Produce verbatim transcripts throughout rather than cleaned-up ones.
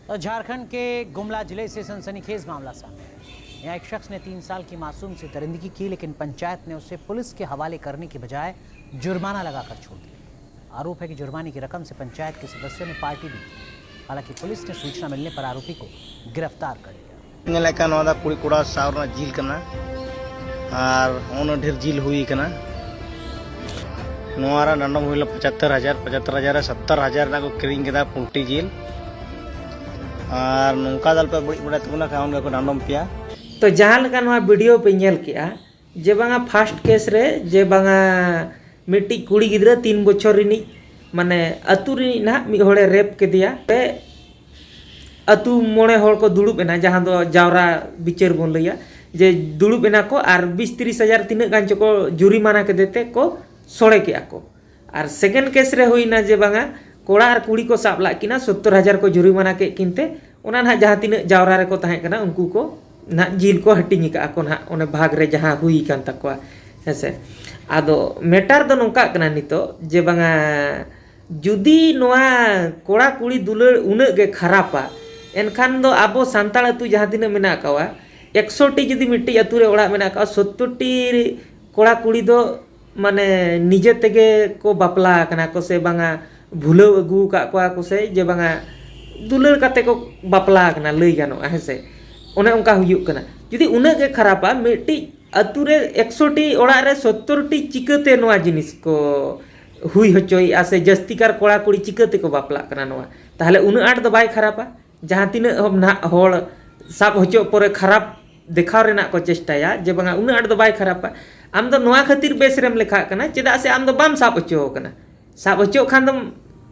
तो झारखंड के गुमला जिले से सनसनीखेज मामला सामने आया। यहाँ एक शख्स ने तीन साल की मासूम से दरिंदगी की, लेकिन पंचायत ने उसे पुलिस के हवाले करने की बजाय जुर्माना लगाकर छोड़ दिया। आरोप है कि जुर्माने की रकम से पंचायत के सदस्यों ने पार्टी भी की। हालांकि पुलिस ने सूचना मिलने पर आरोपी को गिरफ्तार कर लिया। ᱧᱮᱞᱮᱫ ᱠᱟᱱ ᱱᱚᱣᱟ ᱫᱚ ᱠᱩᱲᱤ ᱠᱚᱲᱟ ᱥᱟᱶ ᱨᱮᱱᱟᱜ ᱡᱤᱞ ᱠᱟᱱᱟ ᱟᱨ ᱩᱱᱟᱹᱜ ᱰᱷᱮᱨ ᱡᱤᱞ ᱦᱩᱭ ᱠᱟᱱᱟ᱾ ᱱᱚᱣᱟ ᱨᱮᱱᱟᱜ ᱰᱟᱸᱰᱚᱢ ᱦᱩᱭ ᱞᱮᱱᱟ ᱯᱚᱸᱪᱟᱛᱛᱳᱨ ᱦᱟᱡᱟᱨ, ᱯᱚᱸᱪᱟᱛᱛᱳᱨ ᱦᱟᱡᱟᱨ ᱨᱮ ᱥᱚᱛᱛᱚᱨ ᱦᱟᱡᱟᱨ ᱨᱮᱱᱟᱜ ᱠᱚ ᱠᱤᱨᱤᱧ ᱠᱮᱫᱟ ᱯᱳᱞᱴᱤ ᱡᱤᱞ᱾ ᱟᱨ ᱱᱚᱝᱠᱟ ᱫᱚ ᱟᱞᱚᱯᱮ ᱵᱟᱹᱲᱤᱡ ᱵᱟᱲᱟᱭ ᱛᱟᱵᱚᱱᱟ, ᱠᱷᱟᱱ ᱚᱸᱰᱮ ᱠᱚ ᱰᱟᱸᱰᱚᱢ ᱯᱮᱭᱟ᱾ ᱛᱚ ᱡᱟᱦᱟᱸ ᱞᱮᱠᱟ ᱱᱚᱣᱟ ᱵᱷᱤᱰᱤᱭᱳ ᱯᱮ ᱧᱮᱞ ᱠᱮᱜᱼᱟ, ᱡᱮ ᱵᱟᱝᱟ ᱯᱷᱟᱥᱴ ᱠᱮᱥ ᱨᱮ ᱡᱮ ᱵᱟᱝᱟ ᱢᱤᱫᱴᱤᱡ ᱠᱩᱲᱤ ᱜᱤᱫᱽᱨᱟᱹ ᱛᱤᱱ ᱵᱚᱪᱷᱚᱨ ᱨᱤᱱᱤᱡ, ᱢᱟᱱᱮ ᱟᱹᱛᱩ ᱨᱤᱱᱤᱡ ᱱᱟᱦᱟᱜ ᱢᱤᱫ ᱦᱚᱲᱮ ᱨᱮᱯ ᱠᱮᱫᱮᱭᱟ᱾ ᱯᱮ ᱟᱹᱛᱩ ᱢᱚᱬᱮ ᱦᱚᱲ ᱠᱚ ᱫᱩᱲᱩᱵ ᱮᱱᱟ, ᱡᱟᱦᱟᱸ ᱫᱚ ᱡᱟᱣᱨᱟ ᱵᱤᱪᱟᱹᱨ ᱵᱚᱱ ᱞᱟᱹᱭᱟ, ᱡᱮ ᱫᱩᱲᱩᱵ ᱮᱱᱟ ᱠᱚ ᱟᱨ ᱵᱤᱥ ᱛᱤᱨᱤᱥ ᱦᱟᱡᱟᱨ ᱛᱤᱱᱟᱹᱜ ᱜᱟᱱ ᱪᱚᱠᱚ ᱡᱩᱨᱤᱢᱟᱱᱟ ᱠᱮᱫᱮ ᱛᱮ ᱠᱚ ᱥᱚᱲᱮ ᱠᱮᱜᱼᱟ ᱠᱚ᱾ ᱟᱨ ᱥᱮᱠᱮᱱᱰ ᱠᱮᱥ ᱨᱮ ᱦᱩᱭᱱᱟ ᱡᱮ ᱵᱟᱝᱟ ᱠᱚᱲᱟ ᱟᱨ ᱠᱩᱲᱤ ᱠᱚ ᱥᱟᱵ ᱞᱟᱜ ᱠᱤᱱᱟ, ᱥᱚᱛᱛᱚᱨ ᱦᱟᱡᱟᱨ ᱠᱚ ᱡᱩᱨᱤᱢᱟᱱᱟ ᱠᱮᱫ ᱠᱤᱱ ᱛᱮ ᱚᱱᱟ ᱱᱟᱦᱟᱜ ᱡᱟᱦᱟᱸ ᱛᱤᱱᱟᱹᱜ ᱡᱟᱣᱨᱟ ᱨᱮᱠᱚ ᱛᱟᱦᱮᱸ ᱠᱟᱱᱟ ᱩᱱᱠᱩ ᱠᱚ ᱱᱟᱦᱟᱜ ᱡᱤᱞ ᱠᱚ ᱦᱟᱹᱴᱤᱧ ᱟᱠᱟᱫᱼᱟ ᱠᱚ ᱱᱟᱦᱟᱜ ᱚᱱᱮ ᱵᱷᱟᱜᱽ ᱨᱮ ᱡᱟᱦᱟᱸ ᱦᱩᱭ ᱟᱠᱟᱱ ᱛᱟᱠᱚᱣᱟ, ᱦᱮᱸᱥᱮ᱾ ᱟᱫᱚ ᱢᱮᱴᱟᱨ ᱫᱚ ᱱᱚᱝᱠᱟᱜ ᱠᱟᱱᱟ ᱱᱤᱛᱚᱜ ᱡᱮ ᱵᱟᱝᱟ ᱡᱩᱫᱤ ᱱᱚᱣᱟ ᱠᱚᱲᱟ ᱠᱩᱲᱤ ᱫᱩᱞᱟᱹᱲ ᱩᱱᱟᱹᱜ ᱜᱮ ᱠᱷᱟᱨᱟᱯᱟ, ᱮᱱᱠᱷᱟᱱ ᱫᱚ ᱟᱵᱚ ᱥᱟᱱᱛᱟᱲ ᱟᱹᱛᱩ ᱡᱟᱦᱟᱸ ᱛᱤᱱᱟᱹᱜ ᱢᱮᱱᱟᱜ ᱟᱠᱟᱣᱟ, ᱮᱠᱥᱚ ᱴᱤ ᱡᱩᱫᱤ ᱢᱤᱫᱴᱤᱡ ᱟᱹᱛᱩ ᱨᱮ ᱚᱲᱟᱜ ᱢᱮᱱᱟᱜ ᱟᱠᱟᱣᱟ, ᱥᱚᱛᱛᱚᱨ ᱴᱤ ᱠᱚᱲᱟ ᱠᱩᱲᱤ ᱫᱚ ᱢᱟᱱᱮ ᱱᱤᱡᱮ ᱛᱮᱜᱮ ᱠᱚ ᱵᱟᱯᱞᱟ ᱟᱠᱟᱱᱟ ᱠᱚ ᱥᱮ ᱵᱟᱝᱟ ᱵᱷᱩᱞᱟᱹᱣ ᱟᱹᱜᱩ ᱟᱠᱟᱫ ᱠᱚᱣᱟ ᱠᱚ ᱥᱮ ᱡᱮ ᱵᱟᱝᱟ ᱫᱩᱞᱟᱹᱲ ᱠᱟᱛᱮ ᱠᱚ ᱵᱟᱯᱞᱟ ᱟᱠᱟᱱᱟ, ᱞᱟᱹᱭ ᱜᱟᱱᱚᱜᱼᱟ, ᱦᱮᱸ ᱥᱮ᱾ ᱚᱱᱮ ᱚᱱᱠᱟ ᱦᱩᱭᱩᱜ ᱠᱟᱱᱟ᱾ ᱡᱩᱫᱤ ᱩᱱᱟᱹᱜ ᱜᱮ ᱠᱷᱟᱨᱟᱯᱟ, ᱢᱤᱫᱴᱤᱡ ᱟᱹᱛᱩ ᱨᱮ ᱮᱠᱥᱚ ᱴᱤ ᱚᱲᱟᱜ ᱨᱮ ᱥᱚᱛᱛᱚᱨ ᱴᱤ ᱪᱤᱠᱟᱹᱛᱮ ᱱᱚᱣᱟ ᱡᱤᱱᱤᱥ ᱠᱚ ᱦᱩᱭ ᱦᱚᱪᱚᱭᱮᱫᱼᱟ ᱥᱮ ᱡᱟᱹᱥᱛᱤ ᱠᱟᱨ ᱠᱚᱲᱟ ᱠᱩᱲᱤ ᱪᱤᱠᱟᱹ ᱛᱮᱠᱚ ᱵᱟᱯᱞᱟᱜ ᱠᱟᱱᱟ ᱱᱚᱣᱟ? ᱛᱟᱦᱚᱞᱮ ᱩᱱᱟᱹᱜ ᱟᱸᱴ ᱫᱚ ᱵᱟᱭ ᱠᱷᱟᱨᱟᱯᱟ᱾ ᱡᱟᱦᱟᱸ ᱛᱤᱱᱟᱹᱜ ᱦᱚᱸ ᱱᱟᱦᱟᱜ ᱦᱚᱲ ᱥᱟᱵ ᱦᱚᱪᱚᱜ ᱯᱚᱨᱮ ᱠᱷᱟᱨᱟᱯ ᱫᱮᱠᱷᱟᱣ ᱨᱮᱱᱟᱜ ᱠᱚ ᱪᱮᱥᱴᱟᱭᱟ ᱡᱮ ᱵᱟᱝᱟ ᱩᱱᱟᱹᱜ ᱟᱸᱴ ᱫᱚ ᱵᱟᱭ ᱠᱷᱟᱨᱟᱯᱟ, ᱟᱢ ᱫᱚ ᱱᱚᱣᱟ ᱠᱷᱟᱹᱛᱤᱨ ᱵᱮᱥ ᱨᱮᱢ ᱞᱮᱠᱷᱟᱜ ᱠᱟᱱᱟ, ᱪᱮᱫᱟᱜ ᱥᱮ ᱟᱢ ᱫᱚ ᱵᱟᱢ ᱥᱟᱵ ᱦᱚᱪᱚ ᱟᱠᱟᱱᱟ᱾ ᱥᱟᱵ ᱦᱚᱪᱚᱜ ᱠᱷᱟᱱ ᱫᱚᱢ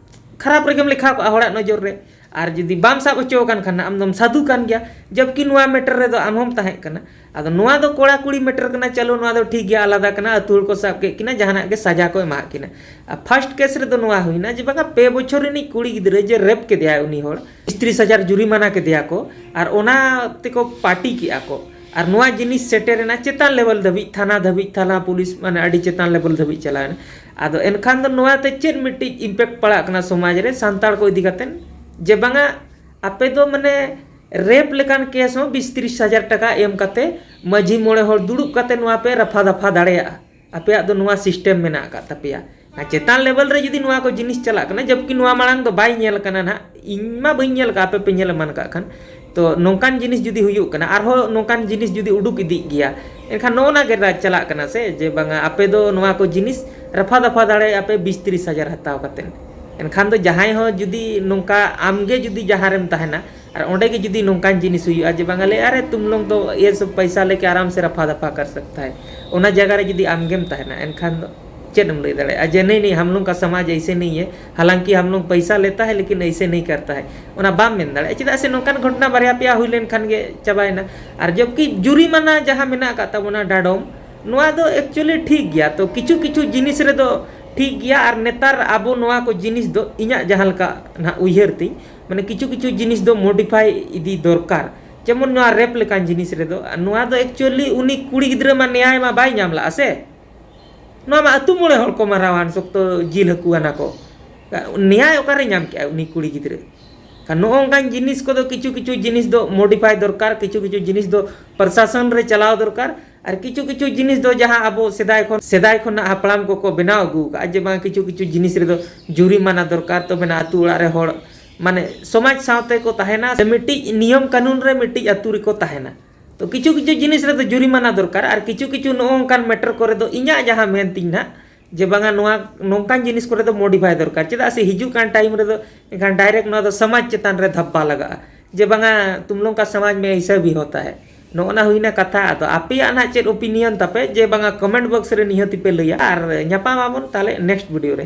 ᱠᱷᱟᱨᱟᱯ ᱨᱮᱜᱮᱢ ᱞᱮᱠᱷᱟ ᱠᱚᱜᱼᱟ ᱦᱚᱲᱟᱜ ᱱᱚᱡᱚᱨ ᱨᱮ᱾ ᱟᱨ ᱡᱩᱫᱤ ᱵᱟᱢ ᱥᱟᱵ ᱦᱚᱪᱚ ᱟᱠᱟᱱ ᱠᱷᱟᱱ ᱟᱢ ᱫᱚᱢ ᱥᱟᱹᱫᱷᱩ ᱠᱟᱱ ᱜᱮᱭᱟ, ᱡᱚᱵᱠᱤ ᱱᱚᱣᱟ ᱢᱮᱴᱟᱨ ᱨᱮᱫᱚ ᱟᱢ ᱦᱚᱸᱢ ᱛᱟᱦᱮᱸ ᱠᱟᱱᱟ᱾ ᱟᱫᱚ ᱱᱚᱣᱟ ᱫᱚ ᱠᱚᱲᱟ ᱠᱩᱲᱤ ᱢᱮᱴᱟᱨ ᱠᱟᱱᱟ, ᱪᱟᱞᱳ ᱱᱚᱣᱟ ᱫᱚ ᱴᱷᱤᱠ ᱜᱮᱭᱟ, ᱟᱞᱟᱫᱟ ᱠᱟᱱᱟ, ᱟᱹᱛᱩ ᱦᱚᱲ ᱠᱚ ᱥᱟᱵ ᱠᱮᱫ ᱠᱤᱱᱟ, ᱡᱟᱦᱟᱱᱟᱜ ᱜᱮ ᱥᱟᱡᱟ ᱠᱚ ᱮᱢᱟᱜ ᱠᱤᱱᱟ᱾ ᱟᱨ ᱯᱷᱟᱥᱴ ᱠᱮᱥ ᱨᱮᱫᱚ ᱱᱚᱣᱟ ᱦᱩᱭᱱᱟ ᱡᱮ ᱵᱟᱝᱟ ᱯᱮ ᱵᱚᱪᱷᱚᱨ ᱨᱤᱱᱤᱡ ᱠᱩᱲᱤ ᱜᱤᱫᱽᱨᱟᱹ ᱡᱮ ᱨᱮᱯ ᱠᱮᱫᱮᱭᱟᱭ ᱩᱱᱤ ᱦᱚᱲ, ᱛᱤᱨᱤᱥ ᱦᱟᱡᱟᱨ ᱡᱩᱨᱤᱢᱟᱱᱟ ᱠᱮᱫᱮᱭᱟ ᱠᱚ, ᱟᱨ ᱚᱱᱟ ᱛᱮᱠᱚ ᱯᱟᱨᱴᱤ ᱠᱮᱜᱼᱟ ᱠᱚ᱾ ᱟᱨ ᱱᱚᱣᱟ ᱡᱤᱱᱤᱥ ᱥᱮᱴᱮᱨ ᱮᱱᱟ ᱪᱮᱛᱟᱱ ᱞᱮᱵᱮᱞ ᱫᱷᱟᱹᱵᱤᱡ, ᱛᱷᱟᱱᱟ ᱫᱷᱟᱹᱵᱤᱡ, ᱛᱷᱟᱱᱟ ᱯᱩᱞᱤᱥ, ᱢᱟᱱᱮ ᱟᱹᱰᱤ ᱪᱮᱛᱟᱱ ᱞᱮᱵᱮᱞ ᱫᱷᱟᱹᱵᱤᱡ ᱪᱟᱞᱟᱣ ᱮᱱᱟ᱾ ᱟᱫᱚ ᱮᱱᱠᱷᱟᱱ ᱫᱚ ᱱᱚᱣᱟ ᱛᱮ ᱪᱮᱫ ᱢᱤᱫᱴᱤᱡ ᱤᱢᱯᱮᱠᱴ ᱯᱟᱲᱟᱜ ᱠᱟᱱᱟ ᱥᱚᱢᱟᱡᱽ ᱨᱮ ᱥᱟᱱᱛᱟᱲ ᱠᱚ ᱤᱫᱤ ᱠᱟᱛᱮ? ᱡᱮ ᱵᱟᱝᱟ ᱟᱯᱮ ᱫᱚ ᱢᱟᱱᱮ ᱨᱮᱯ ᱞᱮᱠᱟᱱ ᱠᱮᱥ ᱦᱚᱸ ᱵᱤᱥ ᱛᱤᱨᱤᱥ ᱦᱟᱡᱟᱨ ᱴᱟᱠᱟ ᱮᱢ ᱠᱟᱛᱮ ᱢᱟᱹᱡᱷᱤ ᱢᱚᱬᱮ ᱦᱚᱲ ᱫᱩᱲᱩᱵ ᱠᱟᱛᱮ ᱱᱚᱣᱟ ᱯᱮ ᱨᱟᱯᱷᱟ ᱫᱟᱯᱷᱟ ᱫᱟᱲᱮᱭᱟᱜᱼᱟ᱾ ᱟᱯᱮᱭᱟᱜ ᱫᱚ ᱱᱚᱣᱟ ᱥᱤᱥᱴᱮᱢ ᱢᱮᱱᱟᱜ ᱟᱠᱟᱫ ᱛᱟᱯᱮᱭᱟ᱾ ᱟᱨ ᱪᱮᱛᱟᱱ ᱞᱮᱵᱮᱞ ᱨᱮ ᱡᱩᱫᱤ ᱱᱚᱣᱟ ᱠᱚ ᱡᱤᱱᱤᱥ ᱪᱟᱞᱟᱜ ᱠᱟᱱᱟ, ᱡᱚᱵᱠᱤ ᱱᱚᱣᱟ ᱢᱟᱲᱟᱝ ᱫᱚ ᱵᱟᱭ ᱧᱮᱞ ᱠᱟᱱᱟ ᱱᱟᱦᱟᱜ, ᱤᱧ ᱢᱟ ᱵᱟᱹᱧ ᱧᱮᱞ ᱠᱟᱜᱼᱟ, ᱟᱯᱮ ᱯᱮ ᱧᱮᱞ ᱮᱢᱟᱱ ᱠᱟᱜ ᱠᱷᱟᱱ, ᱛᱚ ᱱᱚᱝᱠᱟᱱ ᱡᱤᱱᱤᱥ ᱡᱩᱫᱤ ᱦᱩᱭᱩᱜ ᱠᱟᱱᱟ, ᱟᱨᱦᱚᱸ ᱱᱚᱝᱠᱟᱱ ᱡᱤᱱᱤᱥ ᱡᱩᱫᱤ ᱩᱰᱩᱠ ᱤᱫᱤᱜ ᱜᱮᱭᱟ, ᱮᱱᱠᱷᱟᱱ ᱱᱚᱜᱼᱚ ᱱᱟ ᱜᱮ ᱨᱟᱡᱽ ᱪᱟᱞᱟᱜ ᱠᱟᱱᱟ ᱥᱮ, ᱡᱮ ᱵᱟᱝᱟ ᱟᱯᱮ ᱫᱚ ᱱᱚᱣᱟ ᱠᱚ ᱡᱤᱱᱤᱥ ᱨᱟᱯᱷᱟ ᱫᱟᱯᱷᱟ ᱫᱟᱲᱮᱭᱟᱜᱼᱟ ᱯᱮ ᱵᱤᱥ ᱛᱤᱨᱤᱥ ᱦᱟᱡᱟᱨ ᱦᱟᱛᱟᱣ ᱠᱟᱛᱮᱫ᱾ ᱮᱱᱠᱷᱟᱱ ᱫᱚ ᱡᱟᱦᱟᱸᱭ ᱦᱚᱸ ᱡᱩᱫᱤ ᱱᱚᱝᱠᱟ ᱟᱢᱜᱮ ᱡᱩᱫᱤ ᱡᱟᱦᱟᱸ ᱨᱮᱢ ᱛᱟᱦᱮᱱᱟ ᱟᱨ ᱚᱸᱰᱮ ᱜᱮ ᱡᱩᱫᱤ ᱱᱚᱝᱠᱟᱱ ᱡᱤᱱᱤᱥ ᱦᱩᱭᱩᱜᱼᱟ ᱡᱮ ᱵᱟᱝᱟ ᱞᱟᱹᱭ, "ᱟᱨᱮ ᱛᱩᱢ ᱞᱳᱜ ᱫᱚ ᱭᱮ ᱥᱚᱵ ᱯᱟᱭᱥᱟ ᱞᱮᱠᱮ ᱟᱨᱟᱢ ᱥᱮ ᱨᱟᱯᱷᱟ ᱫᱟᱯᱷᱟ ᱠᱟᱨ ᱥᱟᱠᱛᱟ ᱦᱟᱭ", ᱚᱱᱟ ᱡᱟᱭᱜᱟ ᱨᱮ ᱡᱩᱫᱤ ᱟᱢᱜᱮᱢ ᱛᱟᱦᱮᱱᱟ, ᱮᱱᱠᱷᱟᱱ ᱫᱚ ᱪᱮᱫ ᱮᱢ ᱞᱟᱹᱭ ᱫᱟᱲᱮᱭᱟᱜᱼᱟ ᱡᱮ "ᱱᱤ ᱱᱤ ᱦᱟᱢ ᱞᱳᱜ ᱠᱟ ᱥᱚᱢᱟᱡᱽ ᱮᱭᱥᱮ ᱱᱤ ᱦᱮ, ᱦᱟᱞᱟᱝᱠᱤ ᱦᱟᱢ ᱞᱳᱜ ᱯᱟᱭᱥᱟ ᱞᱮᱛᱟ ᱦᱮ ᱞᱮᱠᱤᱱ ᱮᱭᱥᱮ ᱱᱤ ᱠᱟᱨᱛᱟ ᱦᱮ"? ᱚᱱᱟ ᱵᱟᱢ ᱢᱮᱱ ᱫᱟᱲᱮᱭᱟᱜᱼᱟ᱾ ᱪᱮᱫᱟᱜ ᱥᱮ ᱱᱚᱝᱠᱟᱱ ᱜᱷᱚᱴᱚᱱᱟ ᱵᱟᱨᱭᱟ ᱯᱮᱭᱟ ᱦᱩᱭ ᱞᱮᱱᱠᱷᱟᱱ ᱜᱮ ᱪᱟᱵᱟᱭᱮᱱᱟ᱾ ᱟᱨ ᱡᱚᱵᱠᱤ ᱡᱩᱨᱤᱢᱟᱱᱟ ᱡᱟᱦᱟᱸ ᱢᱮᱱᱟᱜ ᱟᱠᱟᱫ ᱛᱟᱵᱚᱱᱟ, ᱰᱟᱰᱚᱢ, ᱱᱚᱣᱟ ᱫᱚ actually ᱴᱷᱤᱠ ᱜᱮᱭᱟ᱾ ᱛᱚ ᱠᱤᱪᱷᱩ ᱠᱤᱪᱷᱩ ᱡᱤᱱᱤᱥ ᱨᱮᱫᱚ ᱴᱷᱤᱠ ᱜᱮᱭᱟ᱾ ᱟᱨ ᱱᱮᱛᱟᱨ ᱟᱵᱚ ᱱᱚᱣᱟ ᱠᱚ ᱡᱤᱱᱤᱥ ᱫᱚ ᱤᱧᱟᱹᱜ ᱡᱟᱦᱟᱸ ᱞᱮᱠᱟ ᱱᱟᱦᱟᱜ ᱩᱭᱦᱟᱹᱨ ᱛᱤᱧ, ᱢᱟᱱᱮ ᱠᱤᱪᱷᱩ ᱠᱤᱪᱷᱩ ᱡᱤᱱᱤᱥ ᱫᱚ ᱢᱚᱰᱤᱯᱷᱟᱭ ᱤᱫᱤ ᱫᱚᱨᱠᱟᱨ᱾ ᱡᱮᱢᱚᱱ ᱱᱚᱣᱟ ᱨᱮᱯ ᱞᱮᱠᱟᱱ ᱡᱤᱱᱤᱥ ᱨᱮᱫᱚ, ᱱᱚᱣᱟ ᱫᱚ actually ᱩᱱᱤ ᱠᱩᱲᱤ ᱜᱤᱫᱽᱨᱟᱹ ᱢᱟ ᱱᱮᱭᱟᱭ ᱢᱟ ᱵᱟᱭ ᱧᱟᱢ ᱞᱟᱜᱼᱟ ᱥᱮ᱾ ᱱᱚᱣᱟ ᱢᱟ ᱟᱹᱛᱩ ᱢᱚᱬᱮ ᱦᱚᱲ ᱠᱚ ᱢᱟᱨᱟᱣᱟᱱ ᱥᱚᱠᱛᱚ ᱡᱤᱞ ᱦᱟᱹᱠᱩ ᱟᱱᱟ ᱠᱚ᱾ ᱱᱮᱭᱟᱭ ᱚᱠᱟᱨᱮ ᱧᱟᱢ ᱠᱮᱜᱼᱟ ᱩᱱᱤ ᱠᱩᱲᱤ ᱜᱤᱫᱽᱨᱟᱹ? ᱠᱷᱟᱱ ᱱᱚᱜᱼᱚ ᱱᱚᱝᱠᱟᱱ ᱡᱤᱱᱤᱥ ᱠᱚᱫᱚ ᱠᱤᱪᱷᱩ ᱠᱤᱪᱷᱩ ᱡᱤᱱᱤᱥ ᱫᱚ ᱢᱚᱰᱤᱯᱷᱟᱭ ᱫᱚᱨᱠᱟᱨ, ᱠᱤᱪᱷᱩ ᱠᱤᱪᱷᱩ ᱡᱤᱱᱤᱥ ᱫᱚ ᱯᱨᱚᱥᱟᱥᱚᱱ ᱨᱮ ᱪᱟᱞᱟᱣ ᱫᱚᱨᱠᱟᱨ᱾ ᱟᱨ ᱠᱤᱪᱷᱩ ᱠᱤᱪᱷᱩ ᱡᱤᱱᱤᱥ ᱫᱚ ᱡᱟᱦᱟᱸ ᱟᱵᱚ ᱥᱮᱫᱟᱭ ᱠᱷᱚᱱ, ᱥᱮᱫᱟᱭ ᱠᱷᱚᱱᱟᱜ ᱦᱟᱯᱲᱟᱢ ᱠᱚᱠᱚ ᱵᱮᱱᱟᱣ ᱟᱹᱜᱩ ᱟᱠᱟᱫᱼᱟ ᱡᱮ ᱵᱟᱝ ᱠᱤᱪᱷᱩ ᱠᱤᱪᱷᱩ ᱡᱤᱱᱤᱥ ᱨᱮᱫᱚ ᱡᱩᱨᱤᱢᱟᱱᱟ ᱫᱚᱨᱠᱟᱨ, ᱛᱚᱵᱮᱱᱟ ᱟᱹᱛᱩ ᱚᱲᱟᱜ ᱨᱮ ᱦᱚᱲ ᱢᱟᱱᱮ ᱥᱚᱢᱟᱡᱽ ᱥᱟᱶᱛᱮ ᱠᱚ ᱛᱟᱦᱮᱱᱟ, ᱥᱮ ᱢᱤᱫᱴᱤᱡ ᱱᱤᱭᱚᱢ ᱠᱟᱹᱱᱩᱱ ᱨᱮ ᱢᱤᱫᱴᱤᱡ ᱟᱹᱛᱩ ᱨᱮᱠᱚ ᱛᱟᱦᱮᱱᱟ᱾ ᱛᱚ ᱠᱤᱪᱷᱩ ᱠᱤᱪᱷᱩ ᱡᱤᱱᱤᱥ ᱨᱮᱫᱚ ᱡᱩᱨᱤᱢᱟᱱᱟ ᱫᱚᱨᱠᱟᱨ, ᱟᱨ ᱠᱤᱪᱷᱩ ᱠᱤᱪᱷᱩ ᱱᱚᱜᱼᱚ ᱱᱚᱝᱠᱟᱱ ᱢᱮᱴᱟᱨ ᱠᱚᱨᱮ ᱫᱚ ᱤᱧᱟᱹᱜ ᱡᱟᱦᱟᱸ ᱢᱮᱱ ᱛᱤᱧ ᱱᱟᱦᱟᱜ, ᱡᱮ ᱵᱟᱝᱟ ᱱᱚᱣᱟ ᱱᱚᱝᱠᱟᱱ ᱡᱤᱱᱤᱥ ᱠᱚᱨᱮ ᱫᱚ ᱢᱚᱰᱤᱯᱷᱟᱭ ᱫᱚᱨᱠᱟᱨ, ᱪᱮᱫᱟᱜ ᱥᱮ ᱦᱤᱡᱩᱜ ᱠᱟᱱ ᱴᱟᱭᱤᱢ ᱨᱮᱫᱚ ᱮᱱᱠᱷᱟᱱ ᱰᱟᱭᱨᱮᱠᱴ ᱱᱚᱣᱟ ᱫᱚ ᱥᱚᱢᱟᱡᱽ ᱪᱮᱛᱟᱱ ᱨᱮ ᱫᱷᱟᱯᱯᱟ ᱞᱟᱜᱟᱜᱼᱟ, ᱡᱮ ᱵᱟᱝᱟ ᱛᱩᱢ ᱞᱳᱜ ᱠᱟ ᱥᱚᱢᱟᱡᱽ ᱢᱮ ᱮᱭᱥᱟ ᱵᱷᱤ ᱦᱳᱛᱟ ᱦᱮ᱾ ᱱᱚᱜᱼᱚ ᱱᱟ ᱦᱩᱭᱱᱟ ᱠᱟᱛᱷᱟ᱾ ᱟᱫᱚ ᱟᱯᱮᱭᱟᱜ ᱱᱟᱦᱟᱜ ᱪᱮᱫ ᱚᱯᱤᱱᱤᱭᱚᱱ ᱛᱟᱯᱮ, ᱡᱮ ᱵᱟᱝᱟ ᱠᱚᱢᱮᱱᱴ ᱵᱚᱠᱥ ᱨᱮ ᱱᱤᱦᱟᱹᱛᱤ ᱯᱮ ᱞᱟᱹᱭᱟ, ᱟᱨ ᱧᱟᱯᱟᱢ ᱟᱵᱚᱱ ᱛᱟᱦᱞᱮ ᱱᱮᱠᱥᱴ ᱵᱷᱤᱰᱤᱭᱳ ᱨᱮ᱾